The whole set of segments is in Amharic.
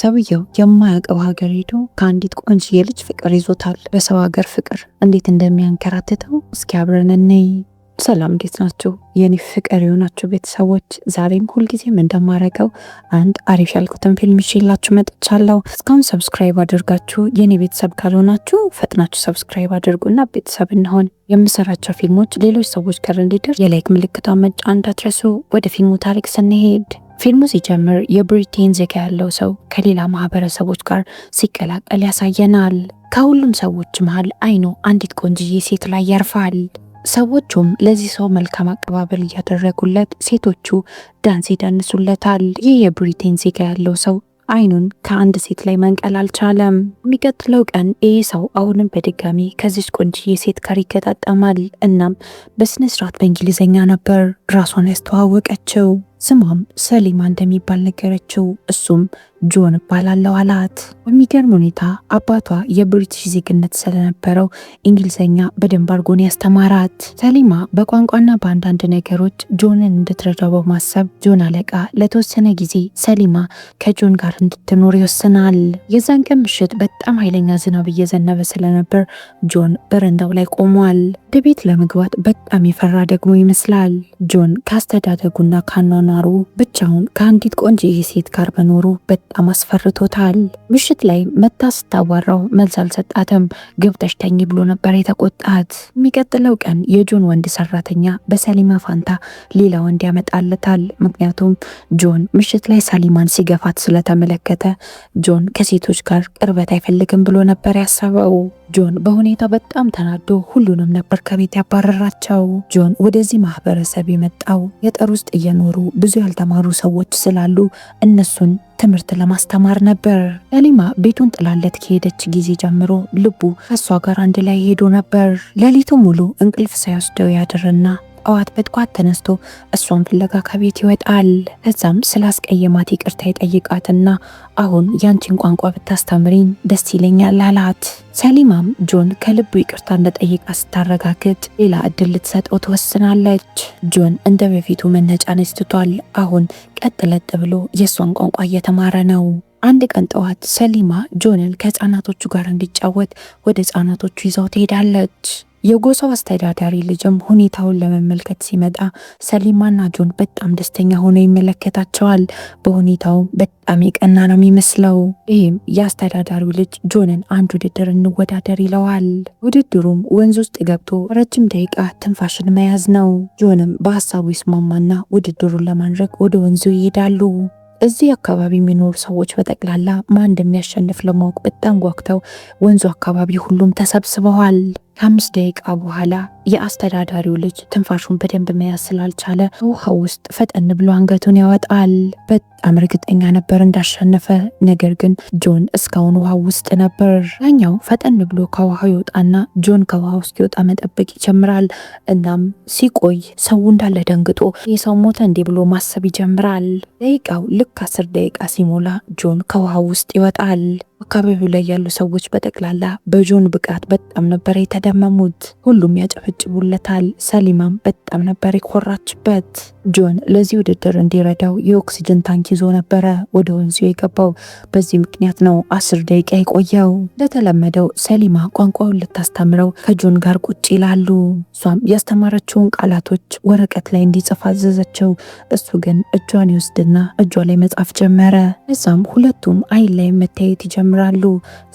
ሰውየው የማያውቀው ሀገር ሄዶ ከአንዲት ቆንጅዬ ልጅ ፍቅር ይዞታል። በሰው ሀገር ፍቅር እንዴት እንደሚያንከራትተው እስኪ አብረን እንይ። ሰላም፣ እንዴት ናችሁ? የኔ ፍቅር የሆናችሁ ቤተሰቦች፣ ዛሬም ሁልጊዜም እንደማረገው አንድ አሪፍ ያልኩትን ፊልም ይዤላችሁ መጥቻለሁ። እስካሁን subscribe አድርጋችሁ የኔ ቤተሰብ ካልሆናችሁ ፈጥናችሁ subscribe አድርጉና ቤተሰብ እንሆን። የምሰራቸው ፊልሞች ሌሎች ሰዎች ጋር እንዲደርስ የ like ምልክቷን መጫን እንዳትረሱ። ወደ ፊልሙ ታሪክ ስንሄድ፣ ፊልሙ ሲጀምር የብሪቴን ዜጋ ያለው ሰው ከሌላ ማህበረሰቦች ጋር ሲቀላቀል ያሳየናል። ከሁሉም ሰዎች መሃል አይኑ አንዲት ቆንጅዬ ሴት ላይ ያርፋል። ሰዎቹም ለዚህ ሰው መልካም አቀባበል እያደረጉለት፣ ሴቶቹ ዳንስ ይደንሱለታል። ይህ የብሪቴን ዜጋ ያለው ሰው አይኑን ከአንድ ሴት ላይ መንቀል አልቻለም። የሚቀጥለው ቀን ይህ ሰው አሁንም በድጋሚ ከዚች ቆንጅዬ ሴት ጋር ይገጣጠማል። እናም በስነ ስርዓት በእንግሊዝኛ ነበር ራሷን ያስተዋወቀችው። ስሟም ሰሊማ እንደሚባል ነገረችው። እሱም ጆን እባላለሁ አላት። በሚገርም ሁኔታ አባቷ የብሪቲሽ ዜግነት ስለነበረው እንግሊዝኛ በደንብ አድርጎ ያስተማራት። ሰሊማ በቋንቋና በአንዳንድ ነገሮች ጆንን እንድትረዳው በማሰብ ጆን አለቃ ለተወሰነ ጊዜ ሰሊማ ከጆን ጋር እንድትኖር ይወስናል። የዛን ቀን ምሽት በጣም ኃይለኛ ዝናብ እየዘነበ ስለነበር ጆን በረንዳው ላይ ቆሟል። ወደ ቤት ለመግባት በጣም የፈራ ደግሞ ይመስላል። ጆን ካስተዳደጉና ካኗኗሩ ብቻውን ከአንዲት ቆንጆ ሴት ጋር መኖሩ በጣም አስፈርቶታል። ምሽት ላይ መታ ስታዋራው መልስ አልሰጣትም። ገብተሽ ተኝ ብሎ ነበር የተቆጣት። የሚቀጥለው ቀን የጆን ወንድ ሰራተኛ በሰሊማ ፋንታ ሌላ ወንድ ያመጣለታል። ምክንያቱም ጆን ምሽት ላይ ሰሊማን ሲገፋት ስለተመለከተ ጆን ከሴቶች ጋር ቅርበት አይፈልግም ብሎ ነበር ያሰበው። ጆን በሁኔታው በጣም ተናዶ ሁሉንም ነበር ከቤት ያባረራቸው። ጆን ወደዚህ ማህበረሰብ የመጣው ገጠር ውስጥ እየኖሩ ብዙ ያልተማሩ ሰዎች ስላሉ እነሱን ትምህርት ለማስተማር ነበር። ሰሊማ ቤቱን ጥላለት ከሄደች ጊዜ ጀምሮ ልቡ ከእሷ ጋር አንድ ላይ ሄዶ ነበር። ሌሊቱ ሙሉ እንቅልፍ ሳይወስደው ያድርና ጠዋት በጠዋት ተነስቶ እሷን ፍለጋ ከቤት ይወጣል። ከዛም ስላስቀየማት ይቅርታ ይጠይቃትና አሁን ያንቺን ቋንቋ ብታስተምሪኝ ደስ ይለኛል አላት። ሰሊማም ጆን ከልቡ ይቅርታ እንደጠየቃት ስታረጋግጥ ሌላ እድል ልትሰጠው ትወስናለች። ጆን እንደ በፊቱ መነጫነጭ ትቷል። አሁን ቀጥ ለጥ ብሎ የእሷን ቋንቋ እየተማረ ነው። አንድ ቀን ጠዋት ሰሊማ ጆንን ከህፃናቶቹ ጋር እንዲጫወት ወደ ህፃናቶቹ ይዛው ትሄዳለች። የጎሳው አስተዳዳሪ ልጅም ሁኔታውን ለመመልከት ሲመጣ ሰሊማና ጆን በጣም ደስተኛ ሆኖ ይመለከታቸዋል። በሁኔታው በጣም የቀና ነው የሚመስለው። ይህም የአስተዳዳሪው ልጅ ጆንን አንድ ውድድር እንወዳደር ይለዋል። ውድድሩም ወንዝ ውስጥ ገብቶ ረጅም ደቂቃ ትንፋሽን መያዝ ነው። ጆንም በሀሳቡ ይስማማና ውድድሩን ለማድረግ ወደ ወንዙ ይሄዳሉ። እዚህ አካባቢ የሚኖሩ ሰዎች በጠቅላላ ማን እንደሚያሸንፍ ለማወቅ በጣም ጓጉተው ወንዙ አካባቢ ሁሉም ተሰብስበዋል። ከ5 ደቂቃ በኋላ የአስተዳዳሪው ልጅ ትንፋሹን በደንብ መያዝ ስላልቻለ ውሃ ውስጥ ፈጠን ብሎ አንገቱን ያወጣል። በጣም እርግጠኛ ነበር እንዳሸነፈ። ነገር ግን ጆን እስካሁን ውሃ ውስጥ ነበር። ያኛው ፈጠን ብሎ ከውሃው ይወጣና ጆን ከውሃ ውስጥ ይወጣ መጠበቅ ይጀምራል። እናም ሲቆይ ሰው እንዳለ ደንግጦ ይህ ሰው ሞተ እንዴ ብሎ ማሰብ ይጀምራል። ደቂቃው ልክ 10 ደቂቃ ሲሞላ ጆን ከውሃው ውስጥ ይወጣል። አካባቢው ላይ ያሉ ሰዎች በጠቅላላ በጆን ብቃት በጣም ነበር የተደመሙት። ሁሉም ያጨበጭቡለታል። ሰሊማም በጣም ነበር የኮራችበት። ጆን ለዚህ ውድድር እንዲረዳው የኦክሲጅን ታንክ ይዞ ነበረ ወደ ወንዙ የገባው። በዚህ ምክንያት ነው 10 ደቂቃ የቆየው። እንደተለመደው ሰሊማ ቋንቋውን ልታስተምረው ከጆን ጋር ቁጭ ይላሉ። እሷም ያስተማረችውን ቃላቶች ወረቀት ላይ እንዲጽፍ አዘዘችው። እሱ ግን እጇን ይወስድና እጇ ላይ መጻፍ ጀመረ። እዛም ሁለቱም አይን ላይ መታየት ይጀምራሉ።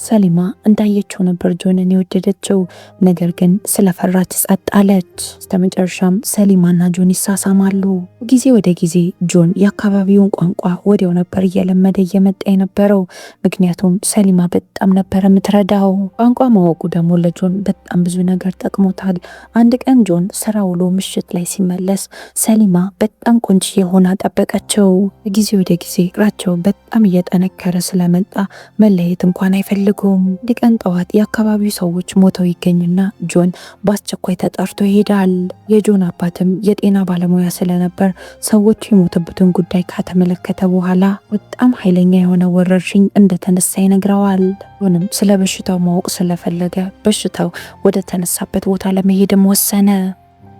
ሰሊማ እንዳየችው ነበር ጆንን የወደደችው። ነገር ግን ስለፈራች ጸጥ አለች። በስተመጨረሻም ሰሊማና ጆን ይሳሳማሉ። ጊዜ ወደ ጊዜ ጆን የአካባቢውን ቋንቋ ወዲያው ነበር እየለመደ እየመጣ የነበረው። ምክንያቱም ሰሊማ በጣም ነበር የምትረዳው። ቋንቋ ማወቁ ደግሞ ለጆን በጣም ብዙ ነገር ጠቅሞታል። አንድ ቀን ጆን ስራ ውሎ ምሽት ላይ ሲመለስ ሰሊማ በጣም ቆንጅዬ ሆና ጠበቀችው። ጊዜ ወደ ጊዜ ፍቅራቸው በጣም እየጠነከረ ስለመጣ መለየት እንኳን አይፈልጉም። አንድ ቀን ጠዋት የአካባቢው ሰዎች ሞተው ይገኙና ጆን በአስቸኳይ ተጠርቶ ይሄዳል። የጆን አባትም የጤና ባለሙያ ስለነበር ሰዎቹ የሞቱበትን ጉዳይ ከተመለከተ በኋላ በጣም ኃይለኛ የሆነ ወረርሽኝ እንደተነሳ ይነግረዋል። ጆንም ስለ በሽታው ማወቅ ስለፈለገ በሽታው ወደ ተነሳበት ቦታ ለመሄድም ወሰነ።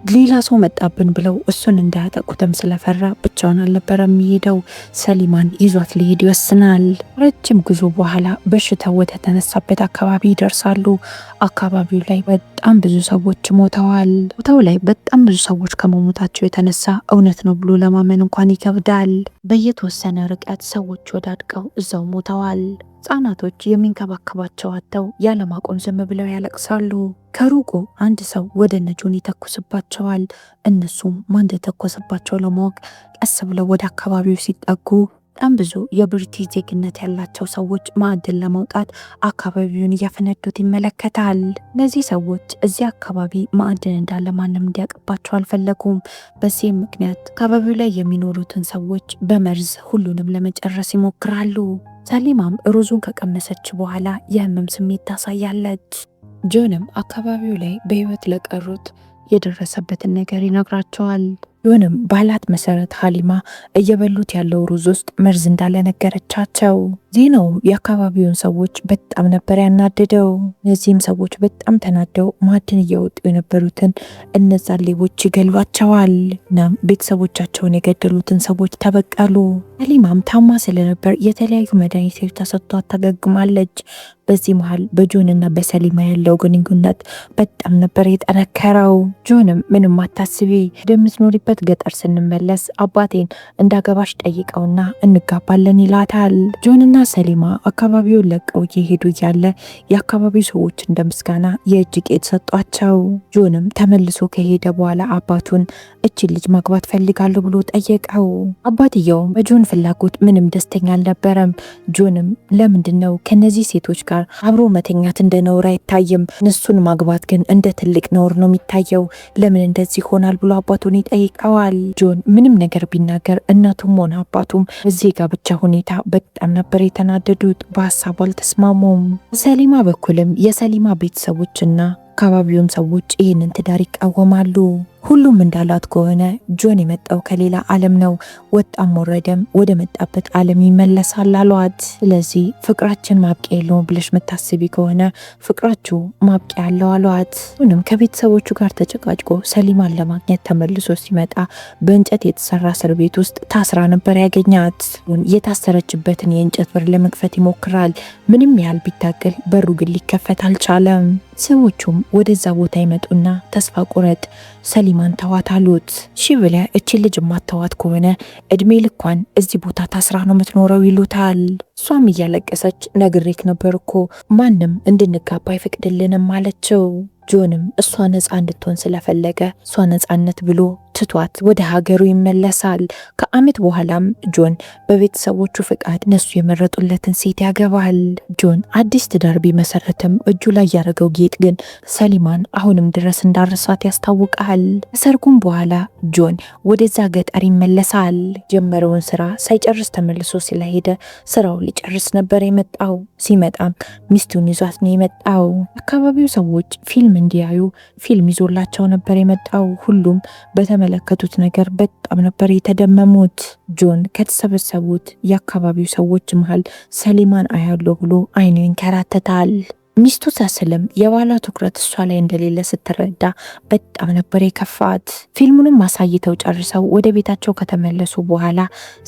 ሌላ ሰው መጣብን ብለው እሱን እንዳያጠቁትም ስለፈራ ብቻውን አልነበረም የሚሄደው። ሰሊማን ይዟት ሊሄድ ይወስናል። ረጅም ጉዞ በኋላ በሽታው ወደ ተነሳበት አካባቢ ይደርሳሉ። አካባቢው ላይ በጣም ብዙ ሰዎች ሞተዋል። ቦታው ላይ በጣም ብዙ ሰዎች ከመሞታቸው የተነሳ እውነት ነው ብሎ ለማመን እንኳን ይከብዳል። በየተወሰነ ርቀት ሰዎች ወዳድቀው እዛው ሞተዋል። ህጻናቶች የሚንከባከባቸው አጥተው ያለማቆም ዝም ብለው ያለቅሳሉ። ከሩቁ አንድ ሰው ወደ እነ ጆን ይተኩስባቸዋል። እነሱም ማን እንደተኮሰባቸው ለማወቅ ቀስ ብለው ወደ አካባቢው ሲጠጉ በጣም ብዙ የብሪቲሽ ዜግነት ያላቸው ሰዎች ማዕድን ለማውጣት አካባቢውን እያፈነዱት ይመለከታል። እነዚህ ሰዎች እዚህ አካባቢ ማዕድን እንዳለ ማንም እንዲያውቅባቸው አልፈለጉም። በዚህም ምክንያት አካባቢው ላይ የሚኖሩትን ሰዎች በመርዝ ሁሉንም ለመጨረስ ይሞክራሉ። ሰሊማም ሩዙን ከቀመሰች በኋላ የህመም ስሜት ታሳያለች። ጆንም አካባቢው ላይ በህይወት ለቀሩት የደረሰበትን ነገር ይነግራቸዋል። ጆንም ባላት መሰረት ሀሊማ እየበሉት ያለው ሩዝ ውስጥ መርዝ እንዳለ ነገረቻቸው። ዜናው የአካባቢውን ሰዎች በጣም ነበር ያናደደው። እነዚህም ሰዎች በጣም ተናደው ማዕድን እያወጡ የነበሩትን እነዛን ሌቦች ይገሏቸዋል። እናም ቤተሰቦቻቸውን የገደሉትን ሰዎች ተበቀሉ። ሀሊማም ታማ ስለነበር የተለያዩ መድኃኒቶች ተሰጥቷት ታገግማለች። በዚህ መሃል በጆንና በሰሊማ ያለው ግንኙነት በጣም ነበር የጠነከረው። ጆንም ምንም አታስቢ፣ ወደምትኖሪበት ገጠር ስንመለስ አባቴን እንዳገባሽ ጠይቀውና እንጋባለን ይላታል። ጆንና ሰሊማ አካባቢውን ለቀው እየሄዱ እያለ የአካባቢው ሰዎች እንደ ምስጋና የእጅ ጌጥ ሰጧቸው። ጆንም ተመልሶ ከሄደ በኋላ አባቱን እችን ልጅ ማግባት ፈልጋለሁ ብሎ ጠየቀው። አባትየውም በጆን ፍላጎት ምንም ደስተኛ አልነበረም። ጆንም ለምንድን ነው ከነዚህ ሴቶች ጋር አብሮ መተኛት እንደ ነውር አይታይም፣ እነሱን ማግባት ግን እንደ ትልቅ ነውር ነው የሚታየው፣ ለምን እንደዚህ ይሆናል ብሎ አባቱን ይጠይቀዋል። ጆን ምንም ነገር ቢናገር እናቱም ሆነ አባቱም በዚህ ጋብቻ ሁኔታ በጣም ነበር የተናደዱት። በሀሳቡ አልተስማሙም። ሰሊማ በኩልም የሰሊማ ቤተሰቦችና አካባቢውም ሰዎች ይህንን ትዳር ይቃወማሉ። ሁሉም እንዳላት ከሆነ ጆን የመጣው ከሌላ ዓለም ነው፣ ወጣም ወረደም ወደ መጣበት ዓለም ይመለሳል አሏት። ስለዚህ ፍቅራችን ማብቂያ የለውም ብለሽ መታስቢ ከሆነ ፍቅራችሁ ማብቂያ አለው አሏት። ጆንም ከቤተሰቦቹ ጋር ተጨቃጭቆ ሰሊማን ለማግኘት ተመልሶ ሲመጣ በእንጨት የተሰራ እስር ቤት ውስጥ ታስራ ነበር ያገኛት። የታሰረችበትን የእንጨት በር ለመክፈት ይሞክራል። ምንም ያህል ቢታገል በሩ ግን ሊከፈት አልቻለም። ሰዎቹም ወደዛ ቦታ ይመጡና ተስፋ ቁረጥ፣ ሰሊማን ተዋት አሉት። ሺ ብለ እቺ ልጅ ማተዋት ከሆነ እድሜ ልኳን እዚህ ቦታ ታስራ ነው የምትኖረው ይሉታል። እሷም እያለቀሰች ነግሬክ ነበር እኮ ማንም እንድንጋባ አይፈቅድልንም አለችው። ጆንም እሷ ነፃ እንድትሆን ስለፈለገ እሷ ነፃነት ብሎ ትቷት ወደ ሀገሩ ይመለሳል። ከዓመት በኋላም ጆን በቤተሰቦቹ ፍቃድ እነሱ የመረጡለትን ሴት ያገባል። ጆን አዲስ ትዳር ቢመሰረትም እጁ ላይ ያደረገው ጌጥ ግን ሰሊማን አሁንም ድረስ እንዳረሳት ያስታውቃል። ከሰርጉም በኋላ ጆን ወደዛ ገጠር ይመለሳል። ጀመረውን ስራ ሳይጨርስ ተመልሶ ስለሄደ ስራው ሊጨርስ ነበር የመጣው። ሲመጣም ሚስቱን ይዟት ነው የመጣው። አካባቢው ሰዎች ፊልም እንዲያዩ ፊልም ይዞላቸው ነበር የመጣው። ሁሉም በተመለከቱት ነገር በጣም ነበር የተደመሙት። ጆን ከተሰበሰቡት የአካባቢው ሰዎች መሃል ሰሊማን አያለሁ ብሎ አይኑ ይንከራተታል። ሚስቱ ሰስልም የባሏ ትኩረት እሷ ላይ እንደሌለ ስትረዳ በጣም ነበር የከፋት። ፊልሙንም አሳይተው ጨርሰው ወደ ቤታቸው ከተመለሱ በኋላ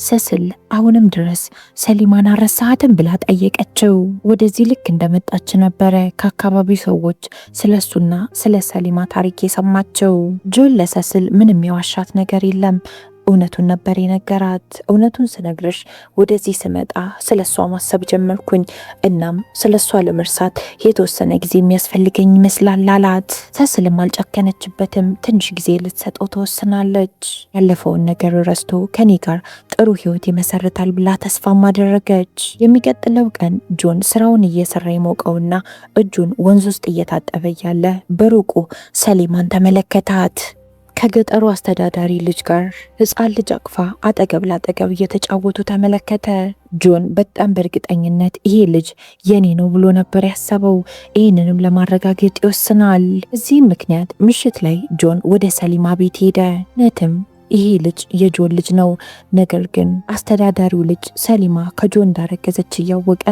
ሰስል አሁንም ድረስ ሰሊማን አረሳሃትም ብላ ጠየቀችው። ወደዚህ ልክ እንደመጣች ነበረ ከአካባቢው ሰዎች ስለ እሱና ስለ ሰሊማ ታሪክ የሰማቸው። ጆን ለሰስል ምንም የዋሻት ነገር የለም። እውነቱን ነበር የነገራት። እውነቱን ስነግርሽ ወደዚህ ስመጣ ስለ እሷ ማሰብ ጀመርኩኝ። እናም ስለ እሷ ለመርሳት የተወሰነ ጊዜ የሚያስፈልገኝ ይመስላል አላት። ሰስልም አልጨከነችበትም። ትንሽ ጊዜ ልትሰጠው ተወስናለች። ያለፈውን ነገር ረስቶ ከኔ ጋር ጥሩ ህይወት ይመሰርታል ብላ ተስፋም አደረገች። የሚቀጥለው ቀን ጆን ስራውን እየሰራ የሞቀውና እጁን ወንዝ ውስጥ እየታጠበ እያለ በሩቁ ሰሊማን ተመለከታት። ከገጠሩ አስተዳዳሪ ልጅ ጋር ህፃን ልጅ አቅፋ አጠገብ ላጠገብ እየተጫወቱ ተመለከተ። ጆን በጣም በእርግጠኝነት ይሄ ልጅ የኔ ነው ብሎ ነበር ያሰበው። ይህንንም ለማረጋገጥ ይወስናል። እዚህም ምክንያት ምሽት ላይ ጆን ወደ ሰሊማ ቤት ሄደ። እውነትም ይሄ ልጅ የጆን ልጅ ነው። ነገር ግን አስተዳዳሪው ልጅ ሰሊማ ከጆን እንዳረገዘች እያወቀ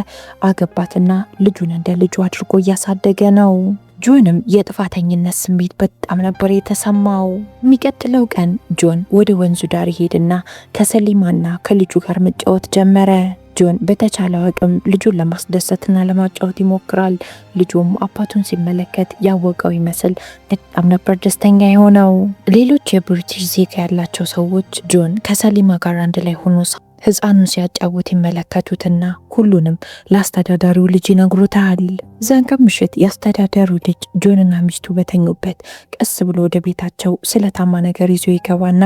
አገባትና ልጁን እንደ ልጁ አድርጎ እያሳደገ ነው። ጆንም የጥፋተኝነት ስሜት በጣም ነበር የተሰማው። የሚቀጥለው ቀን ጆን ወደ ወንዙ ዳር ይሄድና ከሰሊማና ከልጁ ጋር መጫወት ጀመረ። ጆን በተቻለው አቅም ልጁን ለማስደሰትና ለማጫወት ይሞክራል። ልጁም አባቱን ሲመለከት ያወቀው ይመስል በጣም ነበር ደስተኛ የሆነው። ሌሎች የብሪቲሽ ዜጋ ያላቸው ሰዎች ጆን ከሰሊማ ጋር አንድ ላይ ሆኖ ህፃኑን ሲያጫውት ይመለከቱትና ሁሉንም ለአስተዳዳሪው ልጅ ይነግሩታል። እዛን ቀን ምሽት የአስተዳዳሪው ልጅ ጆንና ሚስቱ በተኙበት ቀስ ብሎ ወደ ቤታቸው ስለታማ ነገር ይዞ ይገባና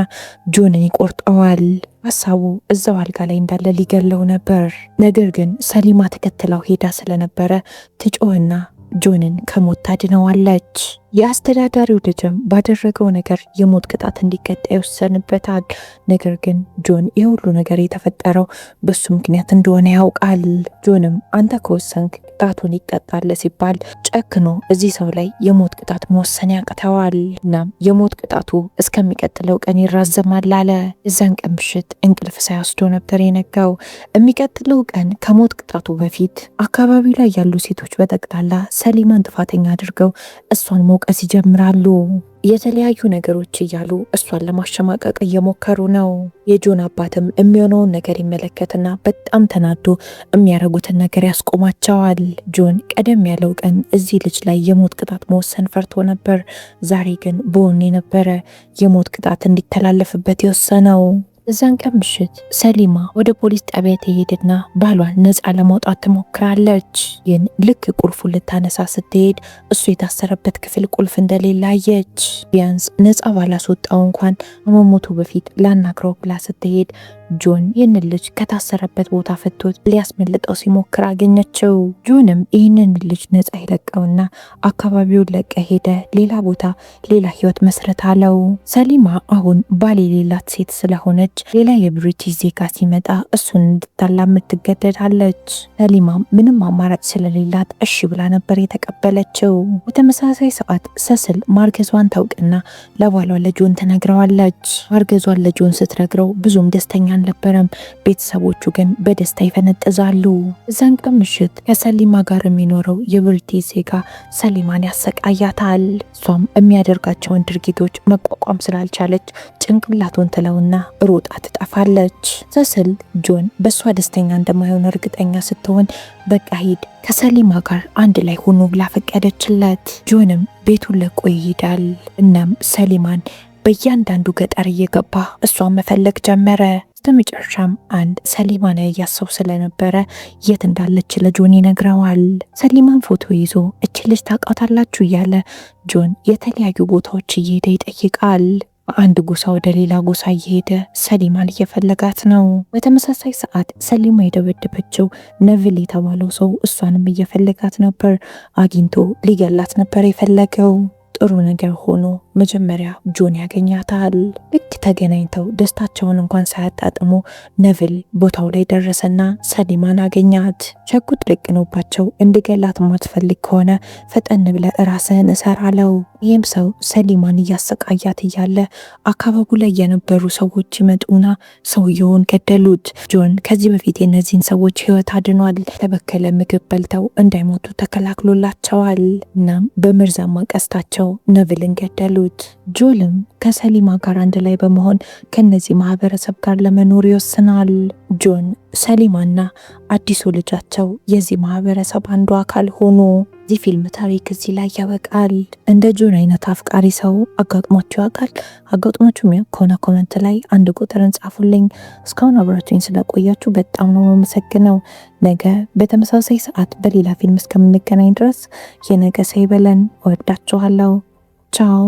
ጆንን ይቆርጠዋል። ሀሳቡ እዛው አልጋ ላይ እንዳለ ሊገለው ነበር። ነገር ግን ሰሊማ ተከትላው ሄዳ ስለነበረ ትጮህና ጆንን ከሞት ታድነዋለች። የአስተዳዳሪው ልጅም ባደረገው ነገር የሞት ቅጣት እንዲቀጣ ይወሰንበታል። ነገር ግን ጆን ይህ ሁሉ ነገር የተፈጠረው በሱ ምክንያት እንደሆነ ያውቃል። ጆንም አንተ ከወሰንክ ቅጣቱን ይቀጣል ሲባል ጨክኖ እዚህ ሰው ላይ የሞት ቅጣት መወሰን ያቅተዋል። እናም የሞት ቅጣቱ እስከሚቀጥለው ቀን ይራዘማል አለ። እዛን ቀን ምሽት እንቅልፍ ሳይወስዶ ነበር የነጋው። የሚቀጥለው ቀን ከሞት ቅጣቱ በፊት አካባቢው ላይ ያሉ ሴቶች በጠቅላላ ሰሊማን ጥፋተኛ አድርገው እሷን መውቀስ ይጀምራሉ። የተለያዩ ነገሮች እያሉ እሷን ለማሸማቀቅ እየሞከሩ ነው። የጆን አባትም የሚሆነውን ነገር ይመለከትና በጣም ተናዶ የሚያደርጉትን ነገር ያስቆማቸዋል። ጆን ቀደም ያለው ቀን እዚህ ልጅ ላይ የሞት ቅጣት መወሰን ፈርቶ ነበር። ዛሬ ግን በወኔ ነበረ የሞት ቅጣት እንዲተላለፍበት የወሰነው። እዛን ቀን ምሽት ሰሊማ ወደ ፖሊስ ጣቢያ ትሄድና ባሏን ነፃ ለማውጣት ትሞክራለች። ግን ልክ ቁልፉን ልታነሳ ስትሄድ እሱ የታሰረበት ክፍል ቁልፍ እንደሌለ አየች። ቢያንስ ነፃ ባላስወጣው እንኳን ከመሞቱ በፊት ላናግረው ብላ ስትሄድ ጆን ይህንን ልጅ ከታሰረበት ቦታ ፈቶት ሊያስመልጠው ሲሞክር አገኘችው። ጆንም ይህንን ልጅ ነፃ ይለቀውና አካባቢውን ለቀ ሄደ። ሌላ ቦታ ሌላ ህይወት መስረት አለው። ሰሊማ አሁን ባል የሌላት ሴት ስለሆነች ሌላ የብሪቲሽ ዜጋ ሲመጣ እሱን እንድታላምድ ትገደዳለች። ሰሊማም ምንም አማራጭ ስለሌላት እሺ ብላ ነበር የተቀበለችው። በተመሳሳይ ሰዓት ሰስል ማርገዟን ታውቅና ለባሏ ለጆን ትነግረዋለች። ማርገዟን ለጆን ስትነግረው ብዙም ደስተኛ አልነበረም። ቤተሰቦቹ ግን በደስታ ይፈነጥዛሉ። እዛን ቀን ምሽት ከሰሊማ ጋር የሚኖረው የብሪቲሽ ዜጋ ሰሊማን ያሰቃያታል። እሷም የሚያደርጋቸውን ድርጊቶች መቋቋም ስላልቻለች ጭንቅላቱን ትለውና ሮጣ ትጠፋለች። ሰስል ጆን በእሷ ደስተኛ እንደማይሆን እርግጠኛ ስትሆን በቃ ሂድ ከሰሊማ ጋር አንድ ላይ ሆኖ ብላ ፈቀደችለት። ጆንም ቤቱን ለቆ ይሄዳል። እናም ሰሊማን በእያንዳንዱ ገጠር እየገባ እሷን መፈለግ ጀመረ። በስተመጨረሻም አንድ ሰሊማን እያሰው ስለነበረ የት እንዳለች ለጆን ይነግረዋል። ሰሊማን ፎቶ ይዞ እች ልጅ ታውቃታላችሁ እያለ ጆን የተለያዩ ቦታዎች እየሄደ ይጠይቃል። አንድ ጎሳ ወደ ሌላ ጎሳ እየሄደ ሰሊማን እየፈለጋት ነው። በተመሳሳይ ሰዓት ሰሊማ የደበደበችው ነቪል የተባለው ሰው እሷንም እየፈለጋት ነበር። አግኝቶ ሊገላት ነበር የፈለገው። ጥሩ ነገር ሆኖ መጀመሪያ ጆን ያገኛታል። ልክ ተገናኝተው ደስታቸውን እንኳን ሳያጣጥሙ ነቪል ቦታው ላይ ደረሰና ሰሊማን አገኛት። ሽጉጥ ደቅኖባቸው እንድገላት ማትፈልግ ከሆነ ፈጠን ብለህ ራስህን እሰር አለው። ይህም ሰው ሰሊማን እያሰቃያት እያለ አካባቢው ላይ የነበሩ ሰዎች ይመጡና ሰውየውን ገደሉት። ጆን ከዚህ በፊት የእነዚህን ሰዎች ሕይወት አድኗል። የተበከለ ምግብ በልተው እንዳይሞቱ ተከላክሎላቸዋል። እናም በመርዛማ ቀስታቸው ነቪልን ገደሉት። ጆልም ከሰሊማ ጋር አንድ ላይ በመሆን ከነዚህ ማህበረሰብ ጋር ለመኖር ይወስናል። ጆን፣ ሰሊማና አዲሱ ልጃቸው የዚህ ማህበረሰብ አንዱ አካል ሆኑ። እዚህ ፊልም ታሪክ እዚህ ላይ ያበቃል። እንደ ጆን አይነት አፍቃሪ ሰው አጋጥሟችሁ ያውቃል? አጋጥሟችሁ የሚያውቅ ከሆነ comment ላይ አንድ ቁጥርን ጻፉልኝ። እስካሁን አብራችሁኝ ስለቆያችሁ በጣም ነው የማመሰግነው። ነገ በተመሳሳይ ሰዓት በሌላ ፊልም እስከምንገናኝ ድረስ የነገ ሰው ይበለን። እወዳችኋለሁ። ቻው።